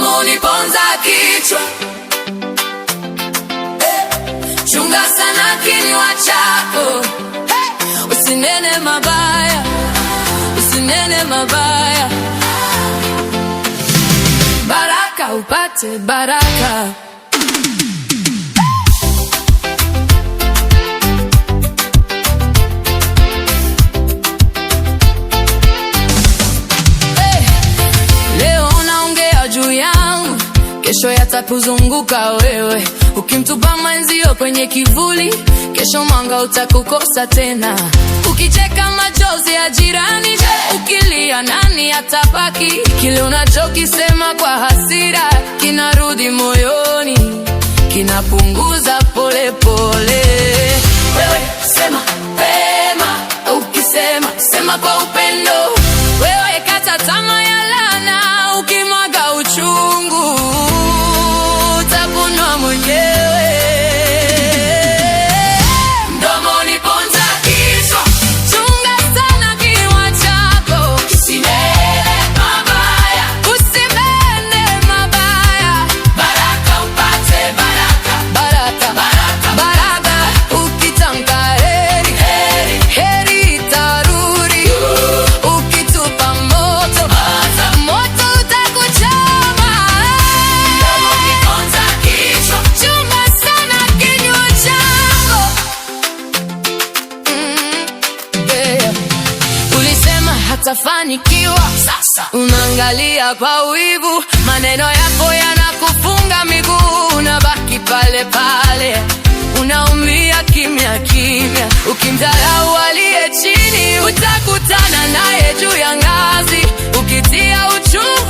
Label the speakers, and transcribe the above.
Speaker 1: Mdomo uniponza kichwa. Chunga sana kinywa chako. Usinene mabaya, usinene mabaya. Baraka upate baraka. Hey, leo unaongea juu yangu, kesho yatakuzunguka wewe. Ukimtupa mwenzio kwenye kivuli, kesho mwanga utakukosa tena. Ukicheka machozi ya jirani, ukilia nani atabaki? Kile unachokisema kwa hasira kinarudi moyoni, kinapunguza polepole pole. Wewe sema pema, ukisema sema kwa upendo. Wewe kata tamaa ya laana, ukimwaga uchungu utakunwa mwenyewe. Mdomo uniponza kichwa, chunga sana kinywa chako, usinene mabaya, usinene mabaya. Baraka upate baraka, baraka, baraka, baraka. Ukitamka heri, heri, heri itarudi. Ukitupa moto, moto utakuchoma. Mdomo uniponza kichwa, chunga sana kinywa chako. Yeah. Ulisema hatafanikiwa, sasa unaangalia kwa wivu, maneno yako yanakufunga miguu, unabaki pale pale, unaumia kimya kimya. Ukimdharau aliye chini, utakutana naye juu ya ngazi. Ukitia uchungu